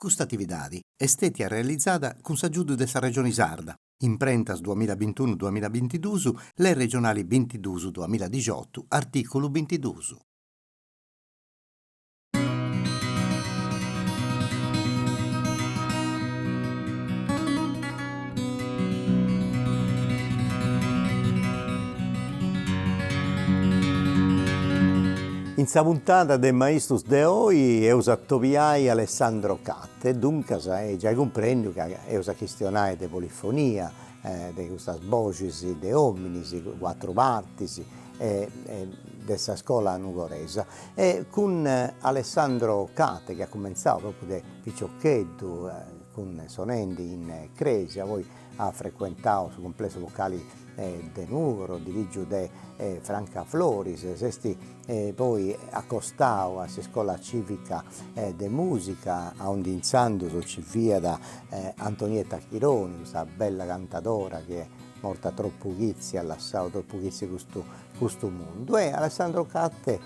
Custa atividadi est stètia realizada cun s'agiudu de sa Regioni Sarda, Imprentas duamilla bintunu duamilla bintiduus, Lei regionali bintiduus duamilla dixiotu, artìculu bintiduus. In sa puntada de Maistus de oi eus a atobiai Alessandro Catte, duncas eis giai cumprendiu ca eus a chistionai de polifonia, de custas boxis de ominis, cuatru partis, e de sa scola nugoresa. E cun Alessandro Catte chi at cumentzau propriu de piciocheddu cun sonendi in cresia, poi at frecuentau su cumplessu vocali de Nùgoro, dirigiu de Franca Floris, s'est poi acostau a s'iscola civica de musica, aundi intzandus nci fiat Antonietta Chironi, custa bella cantadora chi est morta tropu chitzi, at lassau tropu chitzi custu custu mundu. E Alessandro Catte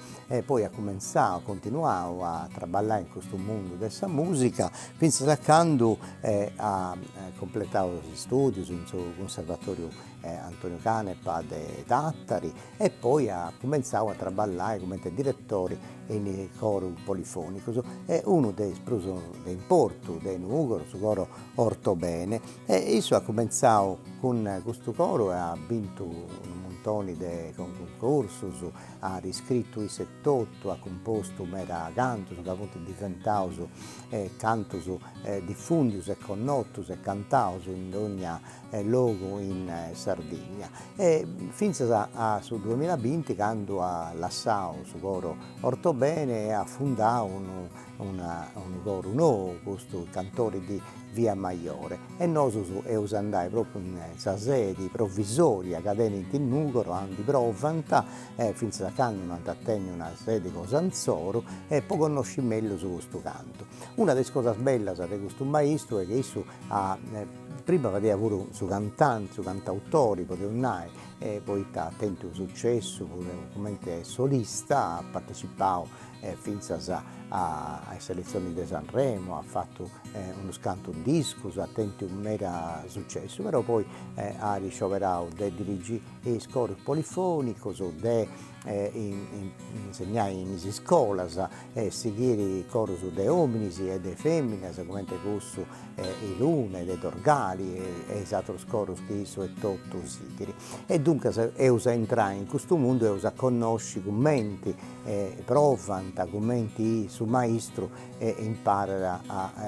poi at cumentzau, at continuau a traballai in custu mundu de sa musica, fintzas a candu at cumpletau is istudius in su Cunservatoriu Antonio Canepa de Tàtari e poi at cumentzau a traballai cumenti diretori in is corus polifonicus e unu de is prus de importu de Nùgoro, su coro Ortobene. E issu at cumentzau cun custu coru e at bintu unu muntoni de cuncursus, at iscritu issu etotu, at cumpostu meda cantus ca funt diventaus cantus difundius e connotus e cantaus in dogna logu in Sardigna. E fintzas a su duamillabinti candu at lassau su coro Ortobene e at fundau unu unu coru nou, custu Cantori di Via Maiore, e nosus eus andai propriu in sa sedi provvisoria ca tenint in Nugoro, aundi provant, fintzas a candu no ant a tenni una sedi cosa insoru, e po connosci mellus custu cantu. Una de is cosas bellas de custu maistu est ca issu at prima fadiat puru su cantanti, su cantautori podeus nai, poita at tentu sucessu cumenti solista, at partecipau fintzas a is seletzionis de Sanremo, at fatu unus cantu discus, at tentu meda sucessu, però poi at scioberau de dirigi is corus polifonicus, de insegnai in is iscolas e sighiri corus de ominis e de feminas, cumenti cussu Ilune, de Dorgali e is atrus corus chi issu etotu sighit. E duncas eus a intrai in custu mundu, eus a connosci cumenti provant, cumenti su maistru imparat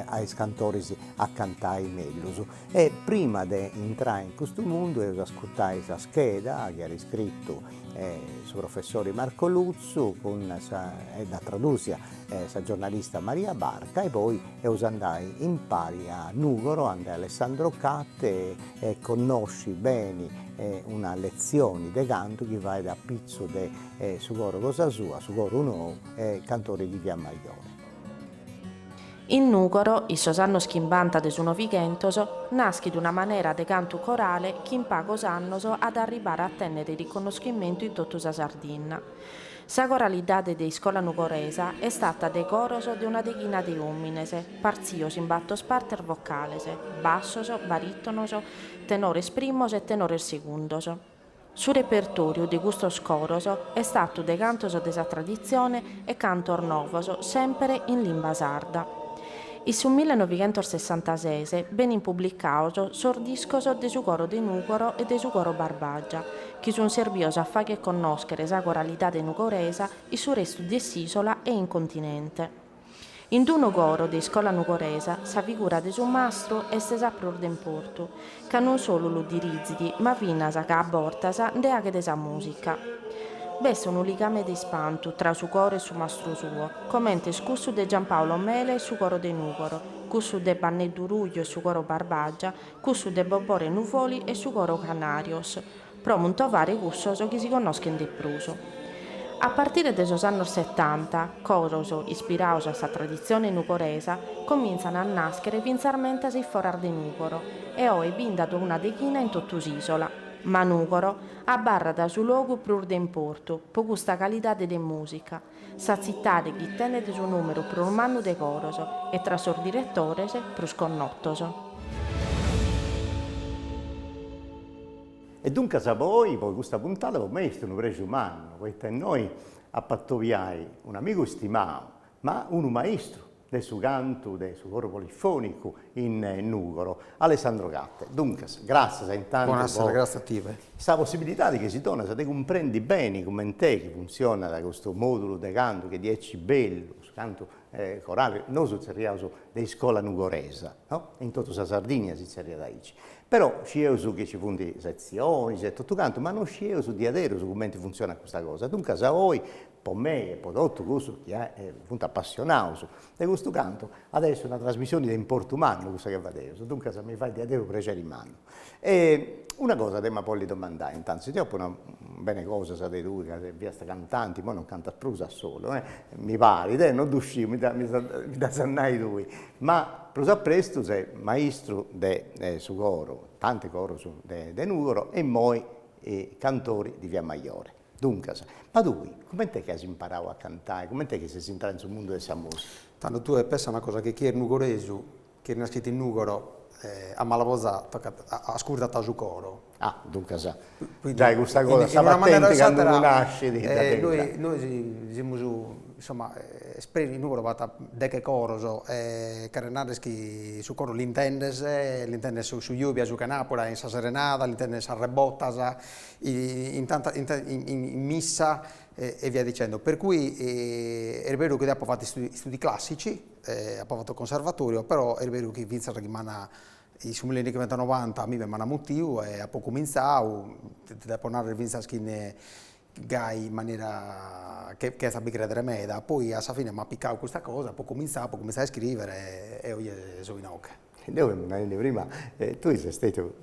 a is cantoris a cantai mellus. E prima de intrai in custu mundu eus a ascurtai sa scheda chi at scritu su professori Marco Lutzu cun sa e dd'at tradusia sa giornalista Maria Barca e poi eus andai impari a Nugoro ande Alessandro Catte e connosci beni una letzioni de cantu chi fait a pitzu de su coro cosa sua, su coru nou Cantori di Via Maiore. In Nùgoro, in sos annos chimbanta de su Novighentos, naschit una manera de cantu corale chi in pagos annos at a arribare a tènnere riconnoschimentu in totu sa Sardinna. Sa coralidade de iscola nugoresa est fata de coros de una deghina de òmines, partzios in bator partes vocales, bassos, barìtonos, tenores primos e tenores segundos. Su repertòriu de custos coros est fatu de cantos de sa traditzione e cantos novos, semper in limba sarda. In su millenovighentossessantases benint publicados sos discos de su coro de Nùgoro e de su coro Barbàgia, chi sunt serbidos a fàghere connòschere sa coralidade nugoresa in su restu de s'ìsola e in continente. In unu coro de iscola nugoresa sa figura de su mastru est sa prus de importu, ca non solu lu dirigit ma finas ca a bortas nde 'aghet sa mùsica. B'est unu ligame de ispantu tra su coro e su mastru suo, comente est cussu de Giampaolo Mele e su coro de Nùgoro, cussu de Banneddu Ruju e su coro Barbàgia, cussu de Bobore Nuvoli e su coro Canarios, pro muntovare cussos chi si connoschent de prus. A partire de sos annos setanta, coros ispirados a sa traditzione nugoresa comintzan a nàschere fintzarmentas in foras de Nùgoro e oe bi nd'at una deghina in totu s'ìsola. Ma Nùgoro abarrat su logu prus de importu pro custa calidade de mùsica. sa tzitade chi tenet su nùmeru prus mannu de coros e tra sos diretores prus connotos. E duncas poi, po custa puntada, po mei est unu prexu mannu, poita innoi apu atobiai un'amigu stimau, ma unu maistru de su cantu de su coru polifonicu in Nugoro, Alessandro Catte. Duncas, gràtzias intantu po Gràtzias a tie. Sa possibilidadi chi si donat de cumprendi beni cument'est chi funtzionat custu modulu de cantu chi est diaici bellu, su cantu corali, nosu tzerriaus de iscola nugoresa, no? In totu sa Sardigna si tzerriat aici. Però scieus chi ci funt setzionis e totu cantu, ma non scieus diaderus cumenti funtzionat custa cosa. Duncas oi po mei e po totu cussus chi funt apassionaus de custu cantu, at essi una trasmissioni de importu mannu cussa chi fadeus, duncas mi fait diaderus prexeri mannu. E una cosa t'em'a bolli domandai, intantu, si deu apu nau beni cosas de tui ca fiast cantanti, imoi non cantas prus a solu, mi parit, eh, non ddu sciu, mi dd'as a nai tui, ma prus a prestu ses maistru de su coru, tanti corus de Nugoro e immoi cantori di Via Maiore. Duncas, ma tui, coment'est chi as imparau a cantai, coment'est chi ses intrau in su mundu de sa musica? Tando tue pensa una cosa, chi chie est nugoresu, chie est naschidu in Nugoro, a mala boza tocat, ascurtat su coro. Ah, duncas, giai custa cosa, sa patenti candu unu nascit dda tenit giai. Nois semus, insomma, in Nugoro b'at deghe coros e cheret narrer chi su coro l'intendes, l'intendes su giobia, su chenapura, in sa serenada, l'intendes in sas rebotas, in tanta in missa e via dicendo, per cui est beru chi deo apo fatu istudi classici, apo fatu conservatorio, però est beru chi finzas chi m'an in su millinoighentonovanta a mie m'an mutiu e apo cuminzau, ti depo narrer finzas chi gai in manera chentza bi credere meda, poi a sa fine m'at picau custa cosa, apo cuminzau, apo cuminzau a iscrivere e oje so inoghe. Deu femu narendi prima, tui ses stetiu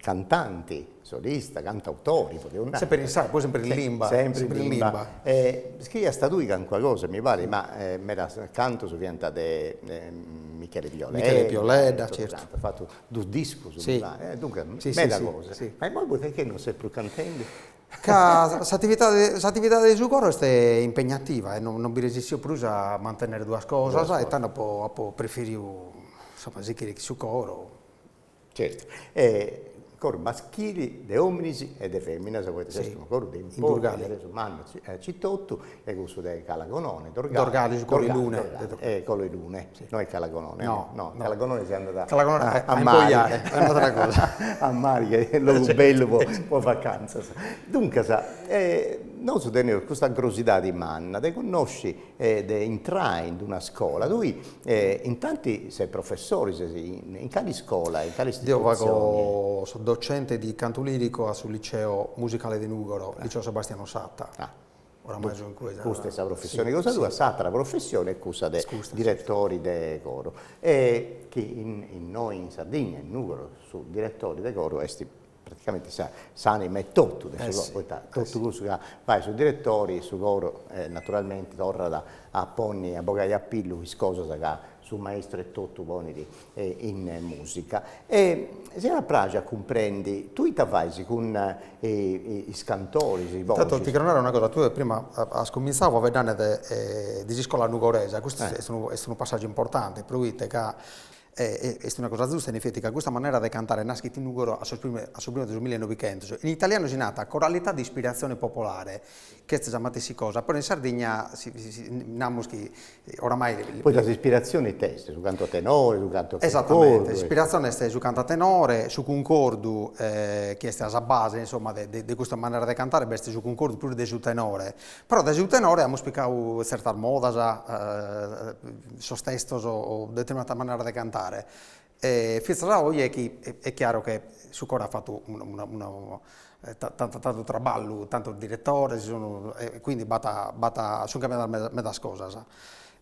cantanti, solista, cantautori, podeus nai. Sempri in sardu, poi sempri in limba. Sempri in limba. Scriiast tui calincuna cosa, mi parit, ma medas cantus fiant de Michele Pioledda. Michele Pioledda, certu. At fatu dus discus, mi parit, duncas meda cosa. Ma immoi poita chi non ses prus cantendi? Ca s'atividade s'atividade de su coro est impegnativa e non bi resissio prus a mantennere duas cosas e tando apo apo preferiu insomma sighire chin su coro. Certu. E coru maschili de ominis e de feminas, poita est unu coru de importu mannu aici totu, e cussu de Cala Gonone, Dorgali. Dorgali, su coro 'e Lune. E coro 'e Lune, no est Cala Gonone. No, no. Cala Gonone si andat Cala Gonone a mari. Est un'atera cosa. A mari, chi est logu bellu po po vacanzas. Duncas, nosu teneus custa crosidadi manna de connosci e de intrai in d'una scola. Tui intanti ses professori, ses in cali iscola, in cali istitutzioni? Deo fago so docente di cantu lirico a su liceo musicale de Nugoro, liceo Sebastiano Satta. Oramai so in cue. Custa est sa professioni cosa tua, s'atera professioni est cussa de diretori de coru e chi innoi in Sardigna, in Nugoro, su diretori de coru est praticamenti s'anima e totu de su coru, poita totu cussu ca fait su diretori, su coru naturalmenti torrat a ponni, a bogai a pillu is cosas ca su maistru etotu ponit in musica. E si iat a praxi a cumprendi, tui ita fais cun is cantoris, is boxis? Intantu ti cherzo narrer una cosa, tue prima as cumintzadu faeddende de de s'iscola nugoresa, custu est unu est unu passaggiu importante, proite ca est una cosa giusta in effetti ca custa manera de cantare naschit in Nugoro a sos primos a sos primos de su millenoighentos, in italianu si nat coralità di ispirazione popolare, chi est sa matessi cosa, però in Sardigna si namus chi oramai. Poita s'ispiratzione it'est? Su cantu a tenore, su cantu a cuncordu? Esattamente, s'ispiratzione est su cantu a tenore, su cuncordu chi est a sa base insomma de de custa manera de cantare b'est su cuncordu prus de su tenore, però dae su tenore amus picadu tzertas modas, sos testos o determinadas maneras de cantare E fintzas a oje chi est chiaru che su coro at fatu una una tantu tantu traballu, tantos diretores, e quindi b'at b'at sunt cambiadas medas cosas.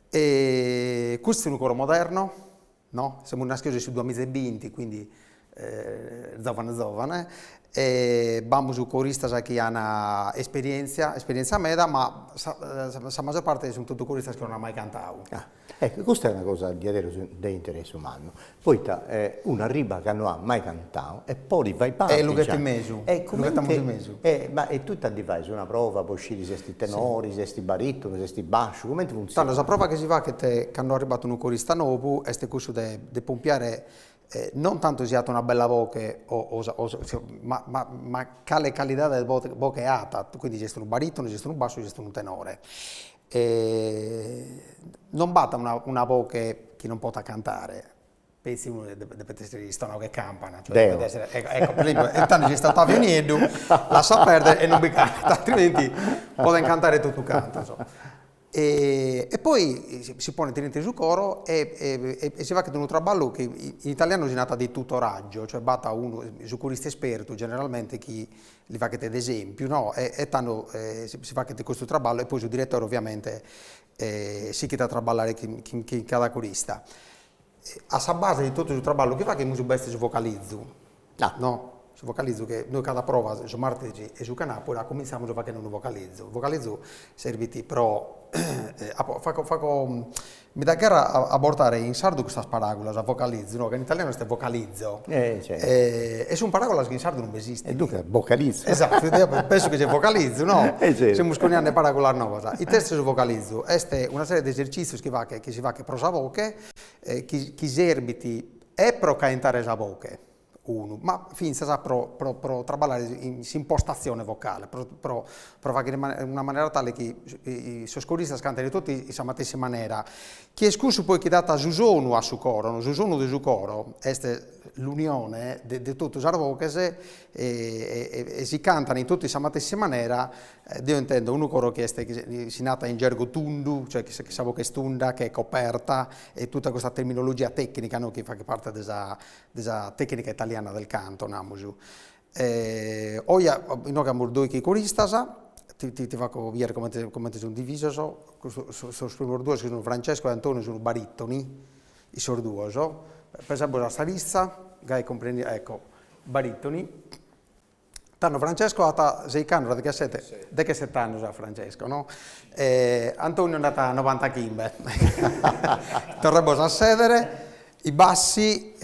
E custu est unu coro moderno, no, semus naschidos in su duamiza e binti, quindi zovane zovane, e b'amus coristas chi an esperientzia, esperientzia meda, ma sa sa maggior parte sunt totu coristas chi non an mai cantadu. Ecco, custa est una cosa diaderus de interessu mannu, poita unu arribat ca no at mai cantau e podit fai parti E lu ghetto in mesu, lu ghettamus in mesu. Ma e tui ita ddi fais, una prova po sciri si est tenori, si est baritonu, si est basciu, cumenti funtzionat? Tando sa prova chi si faghet cando arribat unu corista nou est cussu de de pompiare non tantu si at una bella boghe o o ma ma ma cale calidade de boghe at, quindi si est unu baritonu, si est unu bassu, si est unu tenore. Non b'at una una boghe chi non potat cantare, petzi unu depet essere istonadu che campana, cioè depet essere, ecco ecco per esempio e tando si est Ottavio Nieddu lassa perdere e non bi cantat, altrimenti podent cantare totu cantos. E poi si ponet in intro 'e su coro e e si faghet unu traballu chi in italianu si narat di tutoraggio, cioè b'at unu, su corista espertu generalmente chi li faghet de esempiu no, e e tando si faghet custu traballu e poi su diretore ovviamente sighit a traballare chin chin cada corista. A sa base de totu su traballu chi faghimus b'est su vocalizu, no, su vocalizu che nois cada prova su martis e su chenàbura cumintzamus faghende unu vocalizu, vocalizu serbit pro apo fago fago mi dat gherra a bortare in sardu custas paràgulas, vocalizu, no, ca in italianu est vocalizzo, e sunt paràgulas chi in sardu non b'esistint. E duncas vocalizu. Esatto, deo penso chi siat vocalizu, no, semus coniende paràgulas novas. Ite est su vocalizu? Est una serie de esercìtzios chi faghet chi si faghet pro sa boghe chi chi serbit e pro caentare sa boghe, unu, ma fintzas pro pro pro traballare in s'impostatzione vocale, pro pro pro faghere in una manera tale chi sos coristas cantent totu in sa matessi manera, chi est cussu poi chi dat su sonu a su coro, no, su sonu de su coro est l'unione de de totu sas boghes e e si cantan in totu in sa matessi manera Deo intendo unu coro chi est, chi si narat in gergo tundu, cioè chi sa boghe est tunda, che est coperta, e tota custa terminologia tecnica no, chi faghet parte de sa de sa tecnica italiana del canto, namus. Oe inoghe amus doighi coristas, ti ti fago bier comente comente sunt divisos, custos sos primos duos chi sunt Francesco e Antonio sunt baritoni, issos duos, pesabos a sa rissa, gai cumprendi, ecco, baritoni Tando Francesco at seich'annos, deghessete, degheset'annos at Francesco, no? E Antonio nd'at novantachimbe. Torremos a sèdere, i bassi,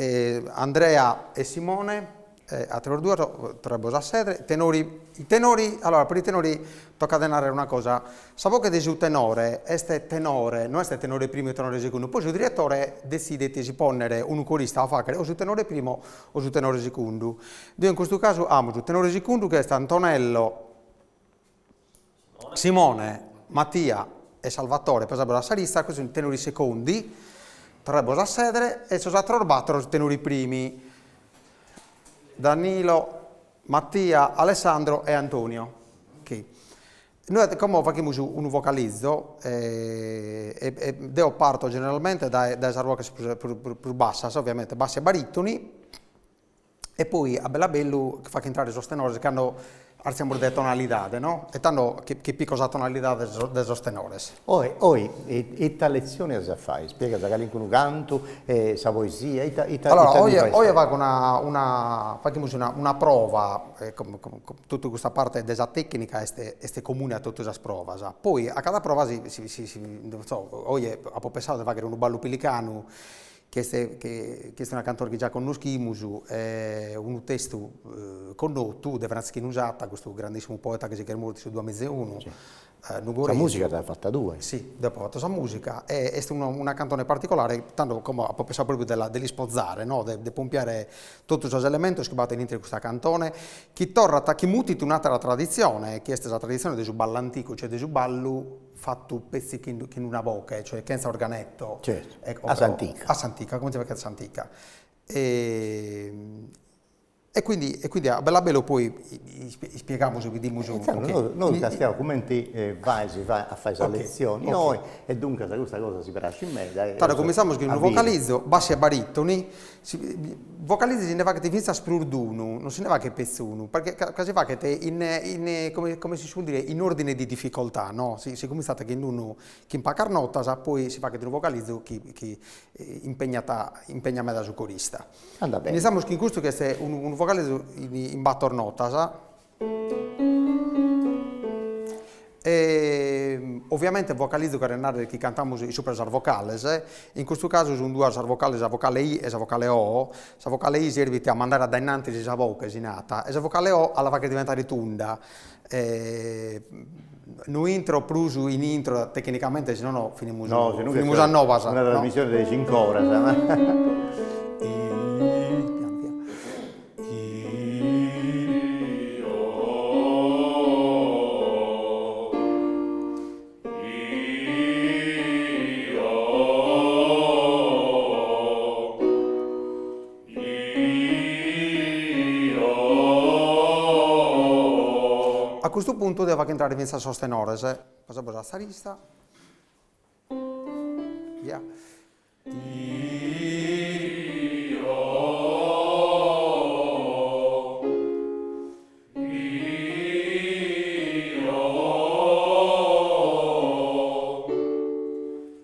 Andrea e Simone, ateros duos, torremos a sèdere, tenori, i tenori, allora per i tenori tocat de narrer una cosa, Sa boghe de su tenore est tenore, no est tenore primu e tenore segundu, poi su diretore detzidet si ponnere unu corista a faghere o su tenore primu o su tenore segundu. Deo in custu casu amus su tenore segundu chi est Antonello, Simone, Mattia e Salvatore, pesabos a sa rissa, custos sunt tenori secondi, torrebos a sèdere, e sos ateros bator tenori primi, Danilo, Mattia, Alessandro e Antonio. Ok. Nois como faghimus unu vocalizo e e deo parto generalmente dae dae sas boghes prus prus prus bassas, ovviamente bassi e baritoni, e poi a bellu a bellu fagho intrare sos tenores cando artziamus de tonalidade no, e tando che che pico sa tonalidade de sos tenores. Oi oi ita letzioni as a fai? Spiegas calincunu cantu e sa poesia, ita ita Allora, oi oi fago una una faghimus una una prova Totu custa parte de sa tecnica est est comune a totu sas provas, poi a cada prova si si si si non so, oe apo pensadu de faghere unu ballu pilicanu chi est chi est una cantone chi già connoschimus, unu testu connotu de Franzichinu Satta, custu grandissimu poeta chi si ch'est mortu in su duamiza e unu Sa musica dd'as fata tue. Si, deo apo fatu sa musica e est una cantone particolare, tando como apo pensadu propriu de la de l'ispozare no, de pompiare totu sos elementos chi b'at in intro 'e custa cantone, chi torrat, chi mutit un'atera traditzione, chi est sa traditzione de su ballu antigu, cioè de su ballu fatu petzi chin chin una boghe, cioè chentza organetto. Certu, a s'antica. A s'antica, comente si faghiat a s'antica. E quindi e quindi a bellu a bellu poi ispiegamus, bidimus. Intzandus nosu castiaus cumenti fais a fai sa letzioni oi e duncas custa cosa si praxit meda e. Tando cuminzamus cun unu vocalizu, bassi e baritoni, vocalizi si nde faghet fintzas prus de unu, non si nde faghet petzi unu, perché ca si faghet in in come come si suol dire in ordine di difficoltà no, si si cuminzat chin unu chin pagas notas, poi si faghet unu vocalizu chi chi impegnat impegnat meda su corista. Andat beni. Iniziamus chin custu chi est unu unu vocalizu in in bator notas. E ovviamente vocalizu cheret narrer chi cantamus in supra sas vocales, in custu casu sun duas sas vocales, sa vocale i e sa vocale o, sa vocale i servit a mandare a dae innantis sa voche, si nat, e sa vocale o a la fagher diventare tunda. No intro prus in intro tecnicamente si nono finimus no, finimus a novas. Una trasmissione de cinc'oras. A custu puntu deo fagho intrare fintzas sos tenores, passamus a sa lista. Via.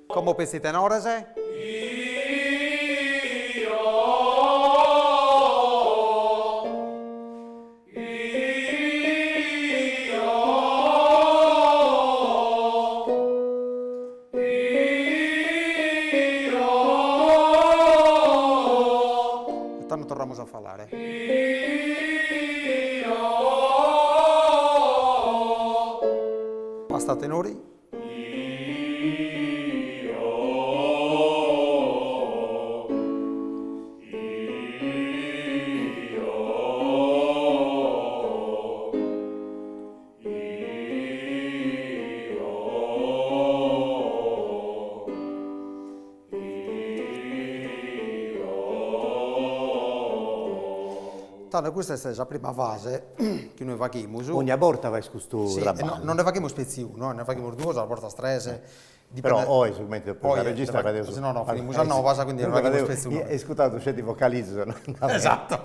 Como petzi tenores. E tando torramus a falare. Basta tenori. Tando custa est sa prima fase chi nois faghimus. Ogna borta fais custu traballu. Sì, non nde faghimus petzi unu, nde faghimus duos, a bortas tres. Però oi su mentre sa regista fadeus. Si no no finimus a novas, quindi nde faghimus petzi unu. Iscurtadu sceti vocalizus. Esatto.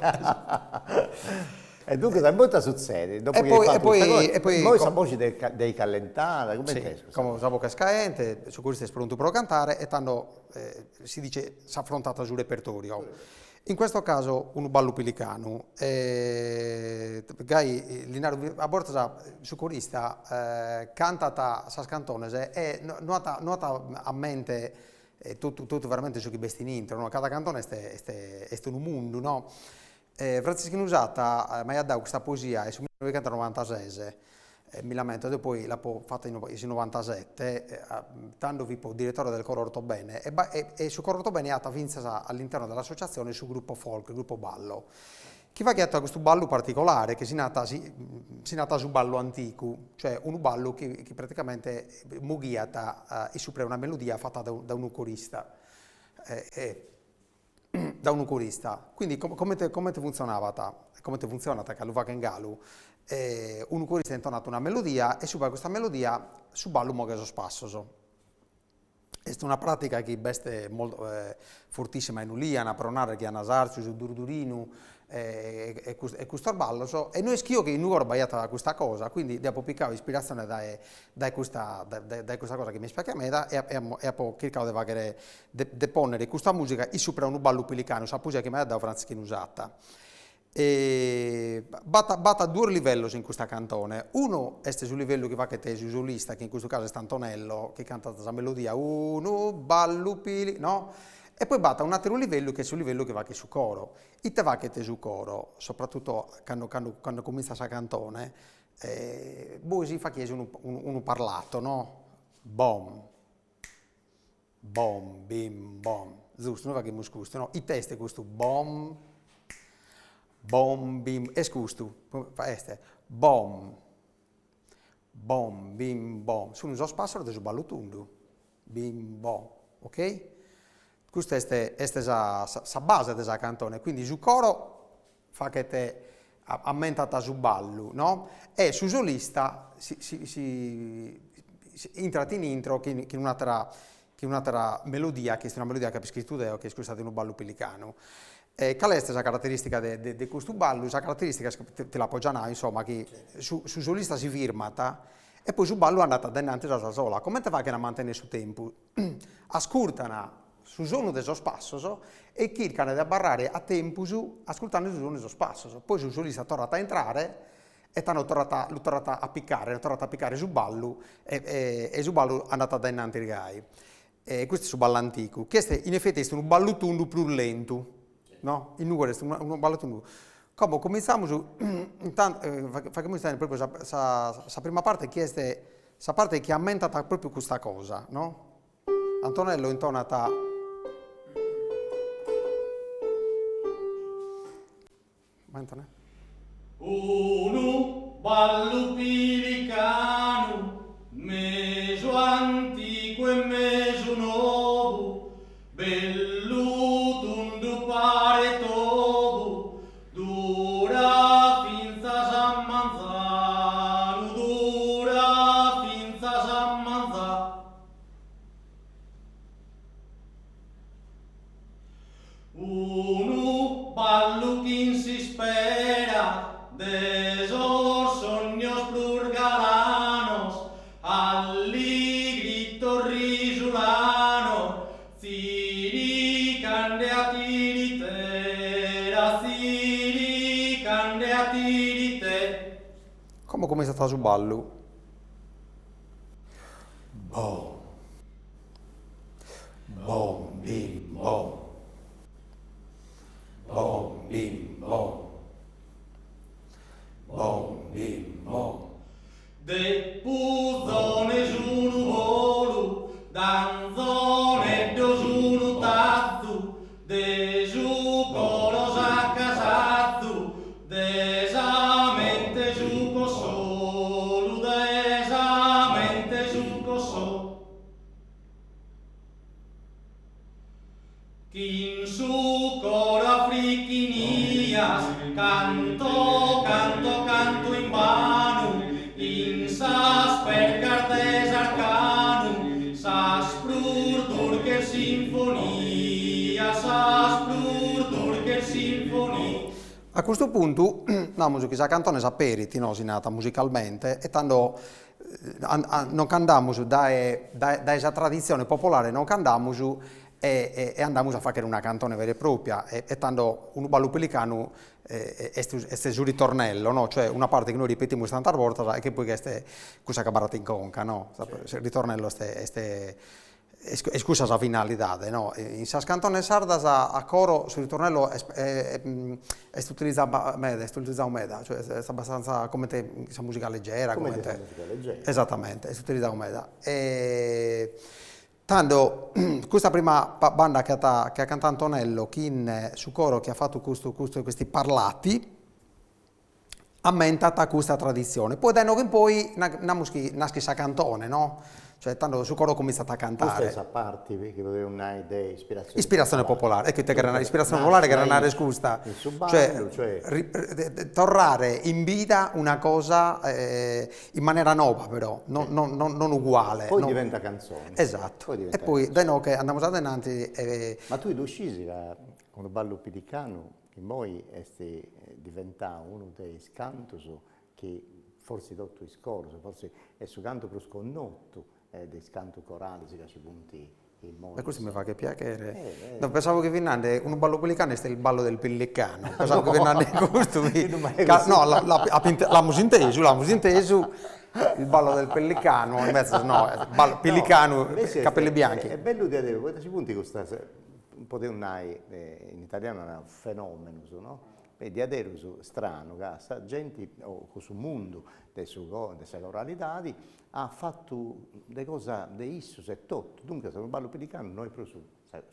E duncas ita sutzedit? Dopu chi eis fatu custa cosa, e poi immoi sa boxi dd'eis callentada, cumenti est custa? Como sa boche est caente, su corista est prontu pro cantare e tando si dice s'afrontat su repertorio. In questo caso unu ballu pilicanu, gai li naro, a bortas su corista cantat sas cantones e no at no at a mente totu totu veramente su chi b'est in intro, no, cada cantone est est est unu mundu no Frantzischinu Satta m'aiat dadu custa poesia in su millinoighentos-novantases, mi l'ammento, deo poi l'apo fata in su novantasette, tando fipo direttore del coro Ortobene e e su coro Ortobene at fintzas all'interno dell'associazione su gruppo folk, il gruppo ballo, chi faghiat custu ballu particolare chi si nat si nat su ballu antigu, cioè unu ballu chi chi praticamente mughiat in supra 'e una melodia fata dae unu corista da unu corista. Quindi comente comente funtzionabat, comente funtzionat ca lu faghen galu, unu corista intonat una melodia e subra custa melodia su ballu moghet sos passos. Est una pratica chi b'est fortissima in Uliana, pro narrer chi an s'artziu, su durdurinu e e custos ballos, e no ischio chi in Nugoro b'aiat custa cosa, quindi deo apo picadu ispiratzione dae dae custa dae custa cosa chi m'est piachia meda e e apo chircadu de faghere de de ponnere custa musica in supra unu ballu pilicanu, sa poesia chi m'aiat dadu Frantzischinu Satta. E b'at b'at duos livellos in custa cantone, unu est su livellu chi faghet su solista, chi in custu casu est Antonello, chi cantat sa melodia unu ballu pili no, e poi b'at un'atteru livellu chi est su livellu chi faghet su coro. Ite faghet su coro, soprattutto cando cando cando comintzat sa cantone, bois faghies unu unu parlato no, bom bom bim bom, giustu, nois faghimus custu no, ite est custu bom bom bim, est custu, est bom bom bim bom, sun sos passos de su ballu tundu, bim bom, ok? Custa est est sa sa base de sa cantone, quindi su coro faghet ammentat su ballu, no? E su solista si si si intrat in intro chin chin un'atera chin un'atera melodia, chi est una melodia chi apo iscritu deo, chi est custa de unu ballu pilicanu. E cale est sa carateristica de de custu ballu? Sa carateristica est, ti l'apo già nau, insomma, chi su su solista si firmat e poi su ballu andat a dae innantis a sa sola. Comente faghen a mantenner su tempus? Ascurtan su sonu de sos passos e chircan de abarrare a tempus ascurtende su sonu de sos passos, poi su solista torrat a intrare. E tando torrat, lu torrat a picare, torrat a picare su ballu e e su ballu andat a dae innantis gai. E custu est su ballu anticu, chi est in effetti est unu ballu tundu prus lentu, no, in Nugoro est unu ballu tundu. Como cumintzamus, intantu faghimus intender propriu sa sa sa prima parte chi est sa parte chi ammentat propriu custa cosa, no. Antonello intonat. Unu ballu pilicanu, mesu anticu e mesu nou, bellu tundu paret obu, dura fintzas a manzanu, dura fintzas a manzanu. Unu ballu chin s'ispera de sos sonnios prus galanos, alligrittos risulanos, tziricande a tiritera, tziricande a tirite. Como comintzat su ballu. Bom. Bom bim bom. Bom bim bom. Bom bim bom. De puzones unu bolu, d'anzoneddos unu tazu, de su coro s'acasazu, De sa mente su cossolu, de sa mente su cossolu. Chin su coro a frichinias, canto, canto, canto invanu, in sas percas de s'arcanu, sas prus durches sinfonias, sas prus durches sinfonias. A custu puntu namus chi sa cantone s'aperit, no, si narat musicalmente, e tando no nch'andamus dae dae sa traditzione popolare no nch'andamus e e andamus a fagher una cantone vera e propria e tando unu ballu pilicanu est est su ritornello no, cioè una parte chi nois ripetimus tantas bortas e chi poi est cussa chi abarrat in conca no, su ritornello est est Est cussa sa finalidade, no? In sas cantones sardas a coro su ritornello est est utilizadu meda, est utilizadu meda, cioè est abbastanza comente in sa musica leggera, comente sa musica leggera. Esattamente, est utilizadu meda. E tando custa prima banda chi at chi at cantadu Antonello chin su coro chi at fatu custu custu questi parlati ammentat custa traditzione, poi dae inoghe in poi namus chi naschit sa cantone no, cioè tando su coro comintzat a cantare. Custa est sa parti chi podeus nai de ispiratzione Ispiratzione popolare, ecco ite cheret nai, ispiratzione popolare cheret narrer custa, In su ballu, cioè torrare in vida una cosa in manera noba però, non non non uguale. Poi diventat cantzone. Esatto, e poi dae inoghe andamus adenanti e. Ma tui ddu scis ca unu ballu pilicanu Immoi est diventau unu de is cantus chi forsi totu is corus, forsi est su cantu prus connotu de is cantus coralis ca ci funt immoi. E custu mi faghet piaghere. No, pensavo chi fit nande unu ballu pilicanu est il ballo del pellicano, pensavo chi fit nande custu, ca no l'amus intesu, l'amus intesu, il ballo del pellicano, invece no, ballo pilicanu, capelli bianchi. Est bellu diaderus, poita ci funt custas podeus nai, in italianu naraus fenòmenus, no? E diaderus stranu ca sa genti, o cussu mundu de su de sa coralidadi, at fatu de cosa de issus e totu, duncas unu ballu pilicanu no est prus su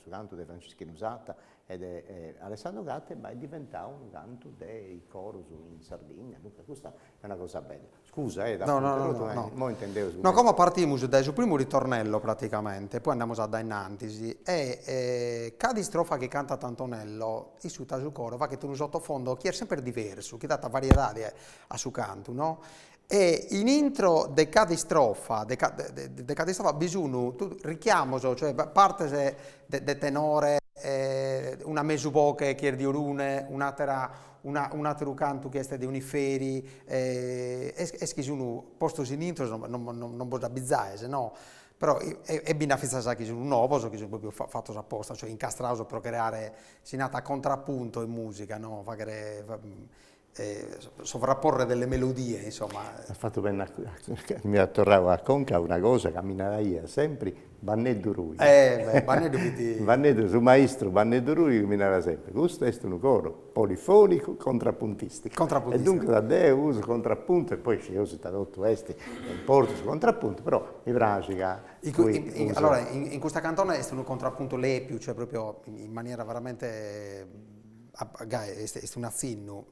cantu de Francischinu Satta e de Alessandro Catte, ma est diventau unu cantu de is corus in Sardigna, duncas custa est una cosa bella. Scusa, eh, no, no, no, no. Moi intendeus. No, como partimus dae su primu ritornello praticamente, poi andamus a dae innantis e cada istrofa chi cantat Antonello, issu su coro faghet unu sottofondo chi est semper diversu, chi dat variedade a su cantu, no? E in intro de cada istrofa, de de cada istrofa bi sun richiamos, cioè partes de de tenore, una mesu boghe chi est de Orune, un'atera una un'ateru cantu chi est de Oniferi, est chi sun postos in intro non non bos nd'abbizaes no, però e bi nd'at fintzas chi sun novos, chi sun propriu fatos aposta, cioè incastrados pro creare, si narat contrappunto in musica no, faghere. Sovrapporre delle melodie, insomma. M'as fatu benni mi at torrau a conca una cosa ca mi naraiat sempri Banneddu Ruiu. Eh beh, Banneddu fit. Banneddu, su maistru Banneddu Ruiu mi narat sempri, custu est unu coro polifonicu contrapuntisticu. Contrapuntisticu. E duncas deu usu contrapuntu e poi scieus ita totu est de importu su contrapuntu, però mi praxit ca tui usu. Allora, in custa cantone est unu contrapunto lepiu, cioè proprio in maniera veramente Gai est un'atzinnu,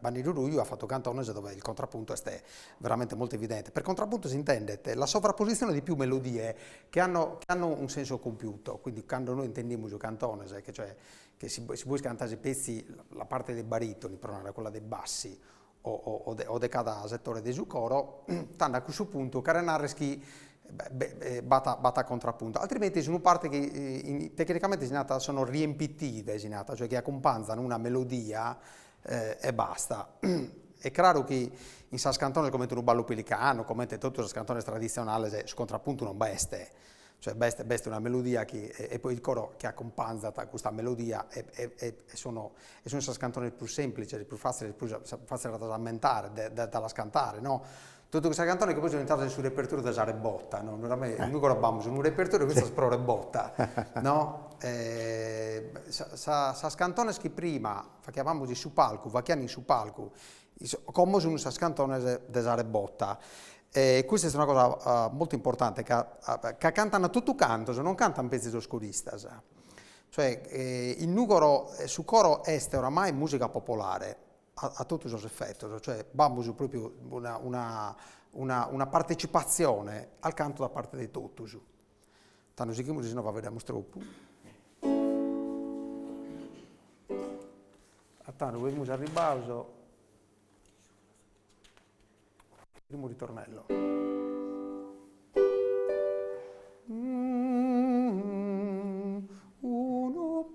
Banneddu Ruiu at fatu cantones dove il contrappunto est veramente molto evidente. Per contrappunto si intendet la sovrapposizione di più melodie che hanno che hanno un senso compiuto, quindi cando nois intendimus cantones che cioè che si si bois cantazis petzi la parte dei baritoni, pro narrer, quella dei bassi o o o de cada settore de su coro, tando a cussu puntu cheret narrer chi b'at b'at contrapunto, altrimenti sunt parte chi tecnicamente si narat sono riempitive, si narat, cioè chi acumpanzan una melodia e basta. Est craru chi in sas cantones comente unu ballu pilicanu, comente totu sas cantones traditzionales, su contrapuntu non b'est, Cioè b'est b'est una melodia chi e poi il coro chi acumpanzat custa melodia e e e sono e sun sas cantones prus semplices, prus fatziles, prus fatziles a ddas ammentare, de de las cantare no. Totu cussas cantones chi poi sun intradas in su repertoriu de sa rebota no, oramai in Nugoro b'amus unu repertoriu fintzas pro rebota no sa sas cantones chi prima faghiamus in su palcu, faghian in su palcu, como sun sas cantones de sa rebota E custa est una cosa molto importante ca ca cantan totu cantos, non cantan petzi sos coristas. Cioè in Nugoro su coro est oramai musica popolare a a totu sos efetos, cioè b'amus propriu una una una una partecipatzione al canto da parte de totus. Tando sighimus si no faeddamus tropu. A tando semus arribbados. Primu ritornello. Unu.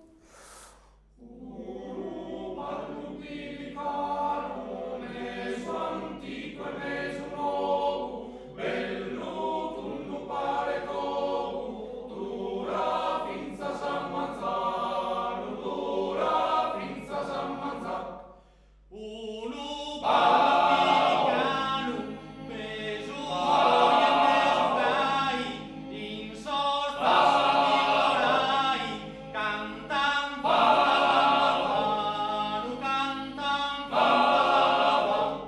Unu ballu pilicanu mesu anticu e mesu nou, bellu tundu paret ou, dura fintzas a manzanu, dura fintzas a manzanu. Unu ballu pilicanu, mesu goi e mesu gai, in sos passos di Illorai, cantan fintzas a manzanu, cantan fintzas a manzanu.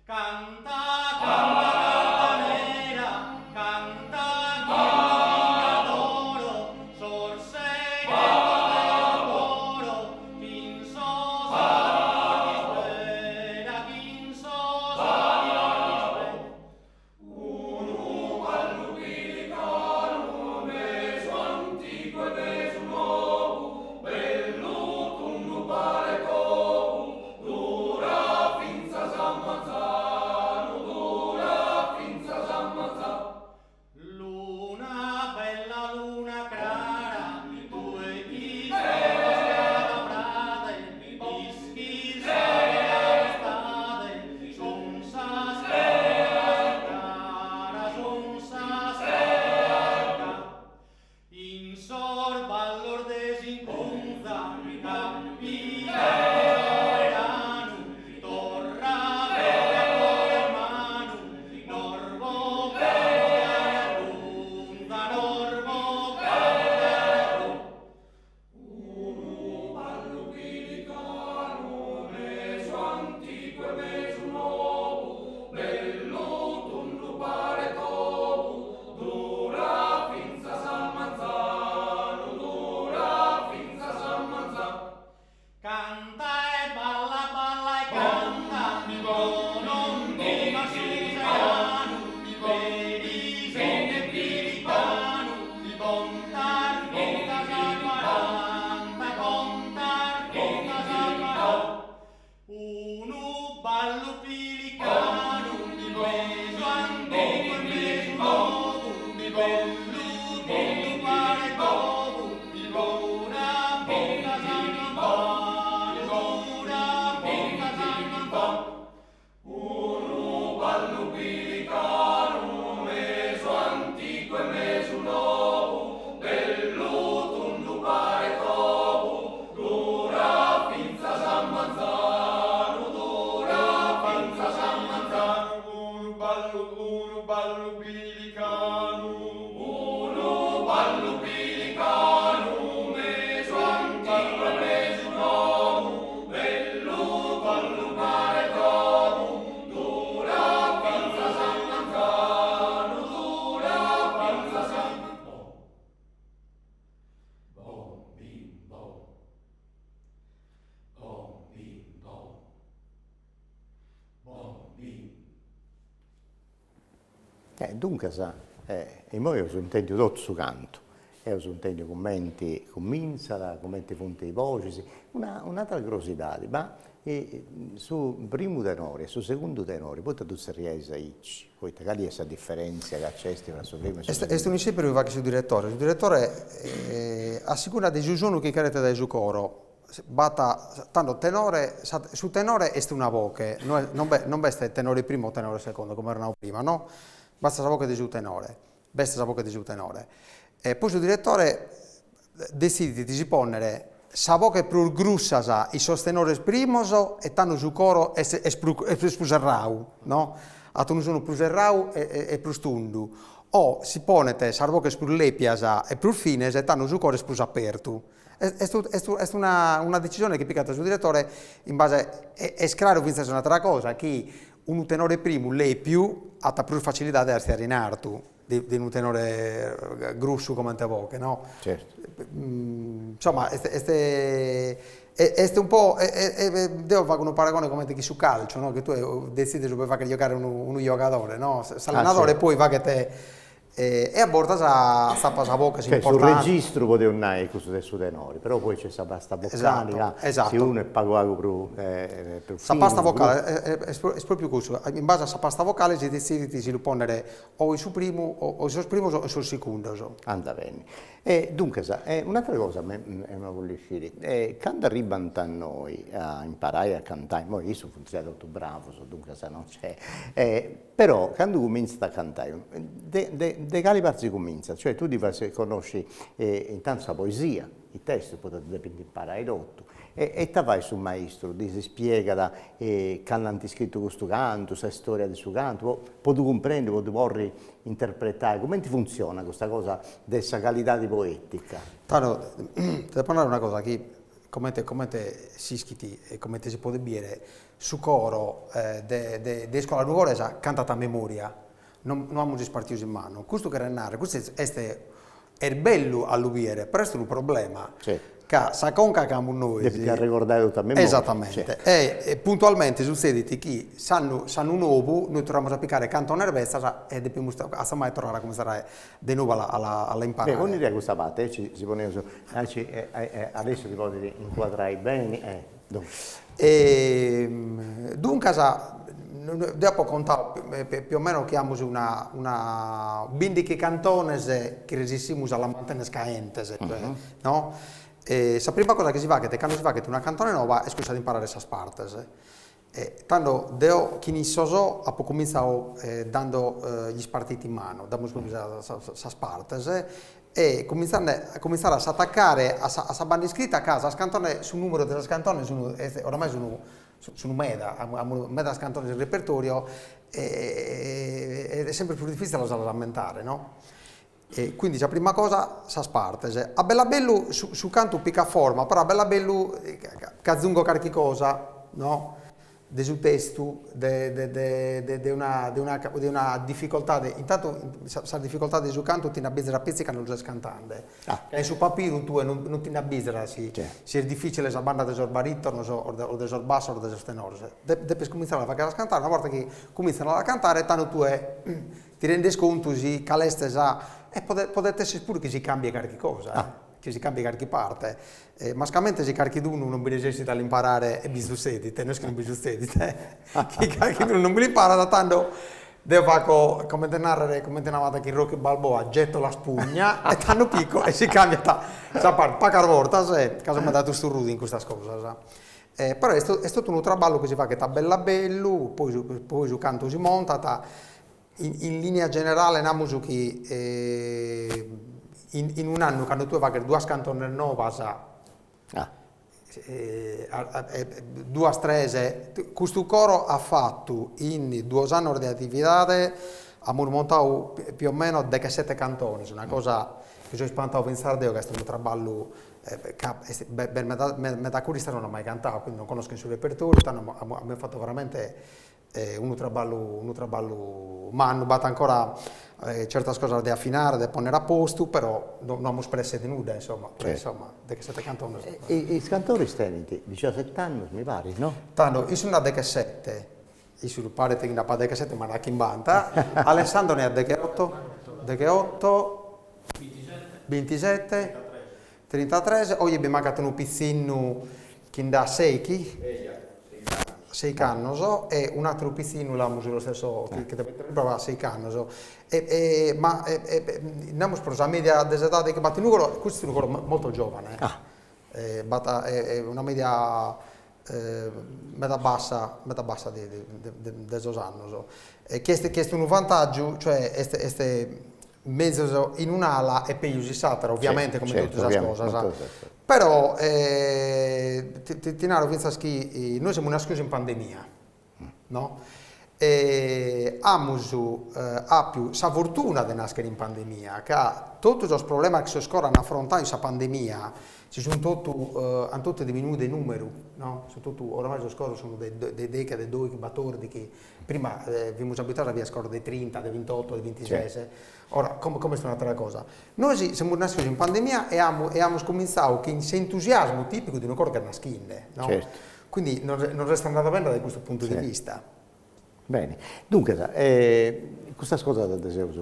Canta, canta cantanera, canta chi adoro, sos segretos de su coro, chin sos animos d'ispera, chin sos animos d'ispera. Unu ballu pilicanu, mesu anticu e mesu nou, Duncas, immoi eus intendiu totu su cantu, eus intendiu cumenti cumintzat, cumenti funt is boxis, una un'atera crosidadi, ma su primu tenori e su segundu tenori poita ddus tzerriais aici? Poita cali est sa diferentzia ca nc'est tra su primu e su segundu? Est un'iscèberu chi faghet su diretore, su diretore a segunda de su sonu chi cheret dae su coro, b'at, tando tenore, su tenore est una boche, no non b'est tenore primu o tenore segundu, comente apo nadu prima, no, b'at sa boche de su tenore, b'est sa boche de su tenore. E poi su diretore detzidit de si ponnere sa boche prus grussa in sos tenores primos e tando su coro est est prus serrau, no, at unu sonu prus serrau e prus tundu, o si ponet sas boches prus lèpias e prus fines e tando su coro est prus apertu. Est est una una decisione chi pigat su diretore in base, est craru fintzas un'atera cosa, chi unu tenore primu lèpiu at prus facilidade a artziare in artu de de unu tenore grussu comente boche no. Certu. Insoma est est est un po' deo fago unu paragone comente chi su calcio no, chi tue detzides ube fagher giogare unu unu giogadore no, s'allenadore poi faghet E a bortas atzapat sa boche Cioè su registru podeus nai est cussu de su tenori, però poi c'est sa pasta vocali ca si unu est pagu pagu prus prus Sa pasta vocale est propriu cussu, in base a sa pasta vocale si detzidit si lu ponnere o in su primu o in sos primos o in sos segundos. Andat beni. E duncas, un'atera cosa emu a bolli sciri, candu arribant a innoi a imparai a cantai, immoi issus funt giai totus bravus, duncas non c'est, Però candu cumintzat a cantai, de de de cali parti si cumintzat? Cioè tui ddi fais connosci intantu sa poesia, i testus, poita ddu depint imparai totu, e ita fait su maistru? Ddis ispiegat candu ant scritu custu cantu, sa storia de su cantu, po po ddu cumprendi, po ddu porri interpretai, cumenti funtzionat custa cosa de sa calidadi poetica? Tando, ti depo narrer una cosa chi comente comente s'ischit e comente si podet biere Su coro de de de iscola nugoresa cantat a memoria, non no amus is partidos in manu. Custu cheret narrer, custu est est bellu a lu biere, però est unu problema, ca sa conca chi amus nois. Depit arregordai totu a memoria. Esattamente, e puntualmente sutzedit chi s'annu s'annu nou nois torramus a picare cantones betzas e depimus azzamai torrare a cumintzare de nou a la a la imparare. Beh, ponni a custa parti, aici si poneus, aici Alessio si podit incuadrai beni e Duncas. E duncas deo apo contadu più o meno chi amus una una bindighi cantones chi resissimus a las mantenner caentes, no? E sa prima cosa chi si faghet cando si faghet una cantone noba est cussa de imparare sas partes. E tando deo chin issos apo cumintzadu dando gli spartiti in mano, damus propriu sas partes e cumintzande cumintzare a s'atacare a sa a sa banda iscrita ca sas cantones su numeru de sas cantones sun est oramai sun sun meda, amus medas cantones in repertorio e est sempre prus difitzile a las ammentare no. E quindi sa prima cosa sas partes, a bellu a bellu su su cantu picat forma, però a bellu a bellu c'azungo carchi cosa no de su testu, de de de de una de una de una dificoltade, intantu sa dificoltade de su cantu ti nd'abbizas petzi cando lu ses cantende, ca in su pabiru tue non non ti nd'abbizas si si est dificile sa banda de sos baritonos o de sos bassos o de sos tenores, depes cumintzare a la fagher cantare, una borta chi cumintzan a la cantare tando tue ti rendes contu si cale est sa, e podet podet esser puru chi si cambiet carchi cosa chi si cambiet carchi parte, mascamente si carchidunu non bi resessit a l'imparare e bi sutzedit, no est chi non bi sutzedit, chi carchidunu non bi l'imparat, tando deo faco, comente narrer, comente nabat chin Rocky Balboa, getto la spugna e tando pico e si cambiat sa parte, pagas bortas, ca so meda tusturrudu in custas cosas. Però est est totu unu traballu chi si faghet a bellu a bellu, poi su poi su cantu si montat In in linea generale namus chi in in un'annu cando tue faghes duas cantones novas, duas tres, custu coro at fatu in duos annos de atividade, amus montadu più o meno deghesete cantones, una cosa chi so ispantadu fintzas deo ca est unu traballu ca est meda meda coristas non ant mai cantadu, quindi non connoschent su repertoriu, tando amus fatu veramente unu traballu unu traballu mannu, b'at ancora certas cosas de afinare, de ponnere a postu, però no no amus presse de nudda, insomma, insomma, deghesete cantones. Is cantoris tenint diciaset'annus, mi parit, no? Tando, issu nd'at deghesete. Issu paret chi nd'apat dechesete ma nd'at chimbanta, Alessandro ne at degheoto, degheoto, bintisete, trintatres, oje bi mancat unu pitzinnu chi nd'at seichi, seich'annos, e un'ateru pitzinnu l'amus lo stesso chi chi devet intrare in prova at seich'annos, e e ma namus pro sa media de s'edade chi b'at in Nugoro, custu est unu coro molto giovane, b'at una media meda bassa meda bassa de de de sos annos e chi est chi est unu vantaggiu, cioè est est mezus in un'ala e pejus in s'atera, ovviamente comente totu sas cosas, però ti ti naro finzas chi nois semus naschidos in pandemia no e amus apiu sa fortuna de naschere in pandemia ca totu sos problemas chi sos coros an afrontadu in sa pandemia si sun totu an totu diminuidu de numeru no, sun totu oramai sos coros sun de de deghe de doighi batordighi, prima fimus abituados a bider coros de trinta de bintoto de bintises, ora como como est un'atera cosa. Nois semus naschidos in pandemia e amus e amus cominzadu chin s'entusiasmu tipicu de unu coro chi est naschinde no Quindi nos est andada bene dae custu puntu de vista. Beni, duncas custas cosas ddas eus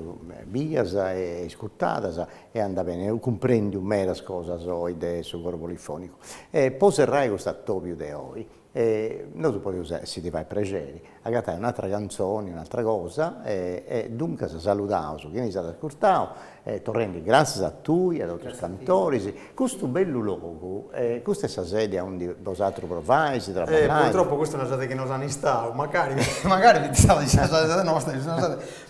bias e iscurtadas e andat beni, eus cumprendiu medas cosas oi de su coru polifonicu. E po serrai custu atobiu de oi, nosu podeus, si ti fait prexeri, agatai un'atra cantzoni, un'atra cosa e duncas saludaus chini s'at ascurtau torrendi gràtzias a tui, a totus is cantoris, custu bellu logu, custa est sa sedi aundi bosatrus provais, traballais. Purtroppo custa est una sede chi nos an istau, magari magari fit istada sa sede nostra,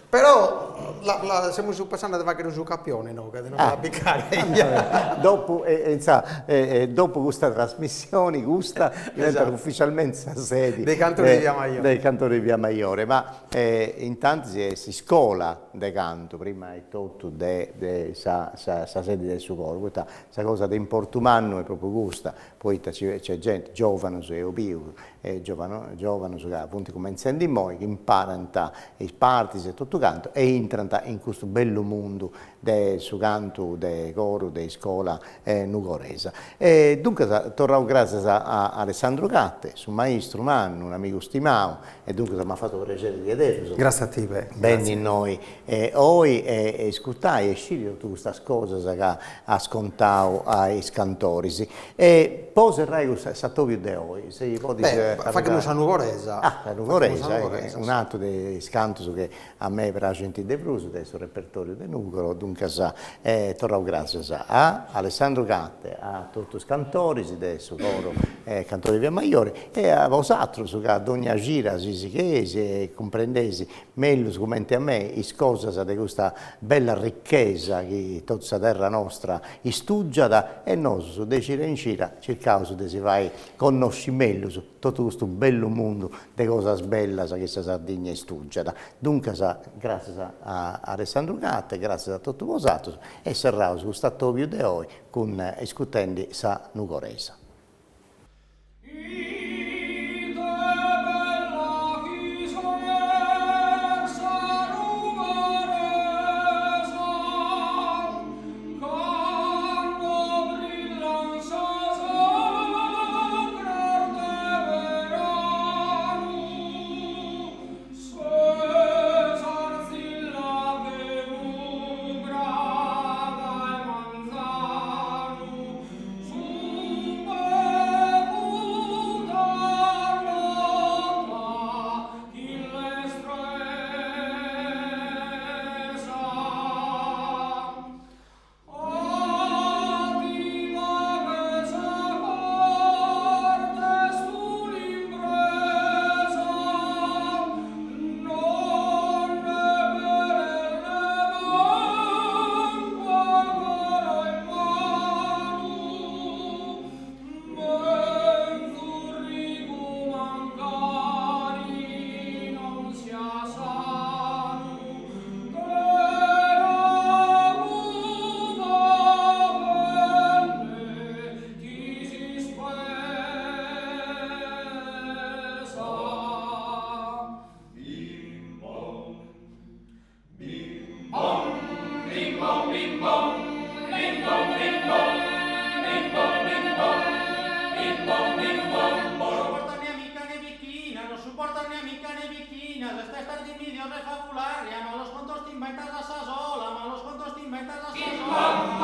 Però la la semus pensende de faghere su capione inoghe, de nos la picare. Dopu insa dopu custa trasmissioni custa diventat ufficialmenti sa sedi dei Cantori di Via Maiore. Dei Cantori di Via Maiore, ma intantis est s'iscola de cantu prima 'e totu de de sa sa sa sedi de su coru, poita sa cosa de importu mannu est propriu custa, poita nc'est genti, giovanus eus biu e giovanus ca funt cumentzendi immoi, chi imparant is partis e totu cantu e intrant in custu bellu mundu de su cantu de coru de iscola nugoresa. E duncas torraus gràtzias a Alessandru Catte, su maistru mannu, un'amigu stimau, e duncas m'at fatu prexeri diaderus. Gràtzias a tibe. Benni innoi oi e iscurtai e sciri totu custas cosas ca as contau a is cantoris. E po serrai custu s'atobiu de oi, si podis. Beh, faghimus sa nugoresa. Ah, sa nugoresa, un'atru de is cantus chi a mei praxint de prus de su repertoriu de Nugoro, duncas torraus gràtzias a Alessandru Catte, a totu is cantoris de su coro Cantori di Via Maiore e a bosatrus ca dogna cida si sigheis e cumprendeis mellus cumenti a mei is cosas de custa bella ricchesa chi totu sa terra nostra istùgiat e nosus de cida in cida circaus de si fai connosci mellus totu custu bellu mundu de cosas bellas chi sa Sardigna istùgiat. Duncas gràtzias a Alessandru Catte, gràtzias a totu bosatrus e serraus custu atobiu de oi cun iscutendi sa Nugoresa. t'imbentas a sa sola, malos contos t'imbentas a sa sola.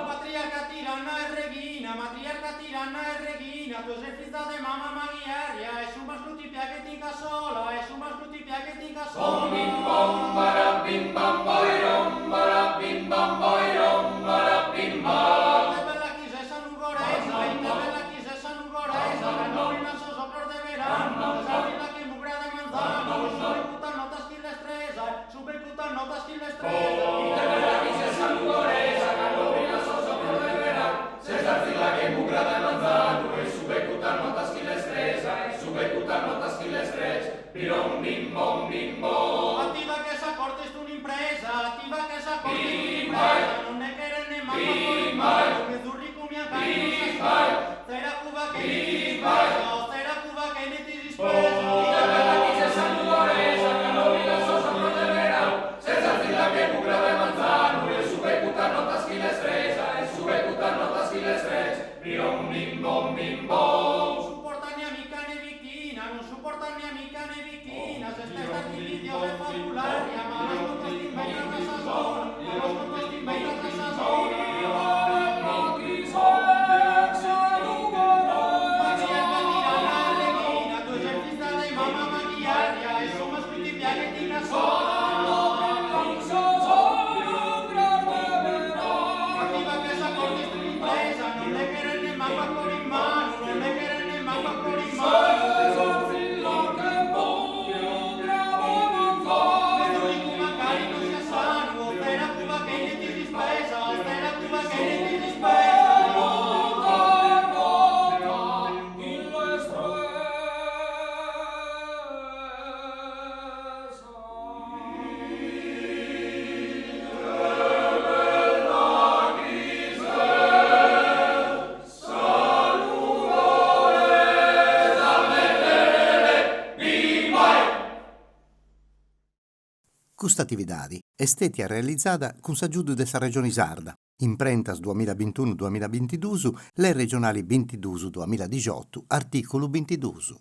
Matriarca tiranna e reghina, matriarca tiranna e reghina, tue ses fiza de mama maghiarja e su mascru ti piaghet in cassola, e su mascru ti piaghet in cassola. Ite bella chi ses sa nugoresa, ite bella chi ses sa nugoresa, cando brillan sos ocros de beranu, ses artilla che mugra de manzanu, e su beccu t'annotas chin lestresa, e su beccu t'annotas chin lestresa. Ite bella chi ses sa nugoresa, cando brillan sos ocros de beranu, ses artilla che mugra de manzanu, e su beccu t'annotas chin lestresa, e su beccu t'annotas chin lestresa, birom bim bom bim bom. A ti fagher sa corte est un'impresa, a ti fagher sa corte est un'impresa, non nde cheret nemmancu a coro in manu, mezus riccu mancari non sias sanu, tzeracu faghende ti s'ispesa, o tzeracu faghende ti s'ispesa. Ite bella chi ses sa nugoresa, cando brillan sos ocros de beranu, ses artzilla che mugra de manzanu, e su beccu t'annotas chin lestresa, e su beccu t'annotas chin lestresa, birom bim bom bim bom. Non suportat ne amica ne bichina, non suportat ne amica ne bichina, ses testa archiliziosa e fadularja, malos contos t'imbentas a sa sola, malos contos t'imbentas a sa sola. Matriarca tiranna e reghina, tue ses fiza de mama maghiarja, e su mascru ti piaghet in cassola. A ti fagher sa corte est un'impresa, non nde cheret nemmancu a coro in manu, non nde cheret nemmancu a coro in manu. Mezus riccu mancari non sias sanu, o tzeracu faghende ti s'ispesa, o tzeracu faghende ti s'ispesa. Custa atividadi est stètia realizada cun s'agiudu de sa Regioni Sarda, Imprentas duamilla bintunu duamilla bintiduus, Lei regionali bintiduus duamilla dixiotu, artìculu bintiduus.